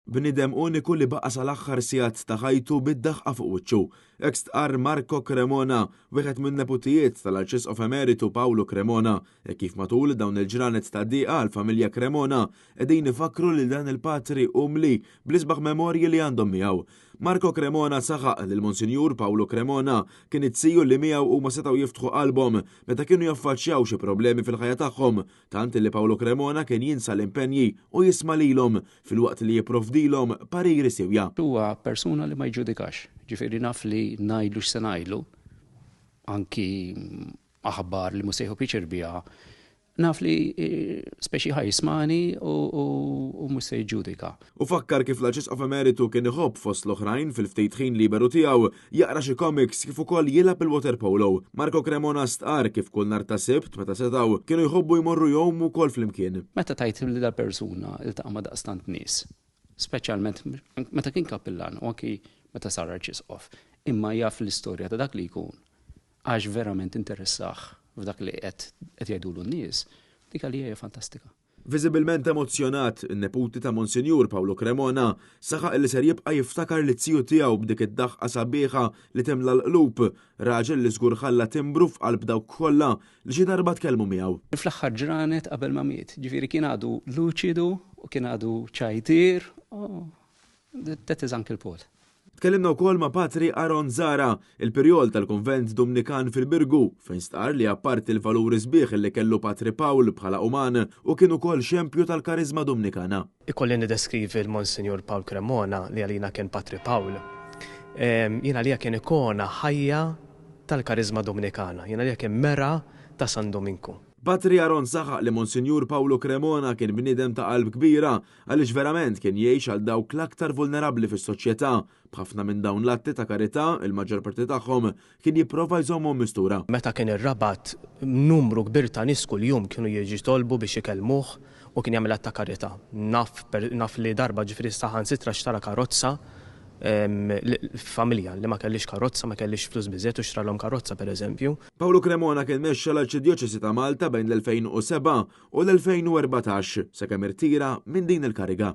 Bniedem uniku li baqa' sal-aħħar sigħat ta' ħajtu bid-daħqa fuq wiċċu. Hekk stqarr Marco Cremona, wieħed min-neputijiet tal-Arċisqof Emeritu Pawlu Cremona, hekk kif matul dawn il-ġranet ta' diqa l-familja Cremona qegħdin ifakkru lil dan il-patri umli bl-isbaħ memorji li għandhom miegħu. Marco Cremona saħaq li l-Monsinjur Pawlu Cremona kien it-ziju li miegħu huma setgħu jiftħu qalbhom meta kienu jaffaċċjaw xi problemi fil-ħajja tagħhom, tant li Pawlu Cremona kien jinsa l-impenji u jisma' lilhom filwaqt li jipprovdilhom pariri siewja. Huwa persuna li ma jiġġudikax, ġifieri naf li ngħidlu x'se ngħidlu, anki aħbar li mhux se jieħu pjaċir biha, naf li speċi ħa jismagħni u mhux se jiġġudika. Hu fakkar kif l-Arċisqof Emeritu kien iħobb fost l-oħrajn fil-ftit ħin liberu tiegħu jaqra xi comics kif ukoll jilgħab il-waterpolo. Marco Cremona stqarr kif kull nhar ta' Sibt meta setgħu kienu jħobbu jmorru jgħumu wkoll flimkien. Meta tgħid li dal-persuna iltaqa' ma' daqstant nies, speċjalment meta kien kappillan u anki meta sar Arċisqof, imma jaf l-istorja ta' dak li jkun għax verament interessah f'dak li qed qed jgħidulu n-nies, dik għalija hija fantastika. Viżibilment emozzjonat, in-neputi ta' Monsinjur Pawlu Cremona saħaq li ser jibqa' jiftakar lit-ziju tiegħu b'dik id-daħqa sabiħa li timla l-qlub, raġel li żgur ħalla timbru f'qalb dawk kollha li xi darba tkellmu miegħu. Fl-aħħar ġranet qabel ma miet, ġifieri kien għadu luċidu u kien għadu ċajtier, that is Uncle Paul. Tkellimna wkoll ma' Patri Aaron Zahra, il-Pirjol tal-Kunvent Dumnikan fil-Birgu, fejn stqarr li apparti l-valuri sbieħ li kellu Patri Pawl bħala uman, hu kien ukoll xempju tal-kariżma Dumnikana. Ikolli niddeskrivi l-Monsinjur Pawl Cremona li għalina kien Patri Pawl. Jien għalija kien ikona ħajja tal-kariżma Dumnikana. Jien għalija kien mera ta' San Duminku. Patri Aaron saħaq li Monsinjur Pawlu Cremona kien bniedem ta' qalb kbira għaliex verament kien jgħix għal dawk l-aktar vulnerabbli fis-soċjetà, b'ħafna minn dawn l-atti ta' karità, il-maġġor parti tagħhom, kien jipprova jżommhom mistura. Meta kien ir-Rabat, numru kbir ta' nies kuljum kienu jiġu jitolbu biex ikellmuh u kien jagħmel att ta' karità. Naf naf li darba ġifieri saħansitra xtara karozza familja li ma kellhiex karozza, ma kellhiex flus biżżejjed u xtralhom karozza pereżempju. Pawlu Cremona kien mexxa l-Arċidjoċesi ta' Malta bejn l-2007 u l-2014 sakemm irtira minn din il-kariga.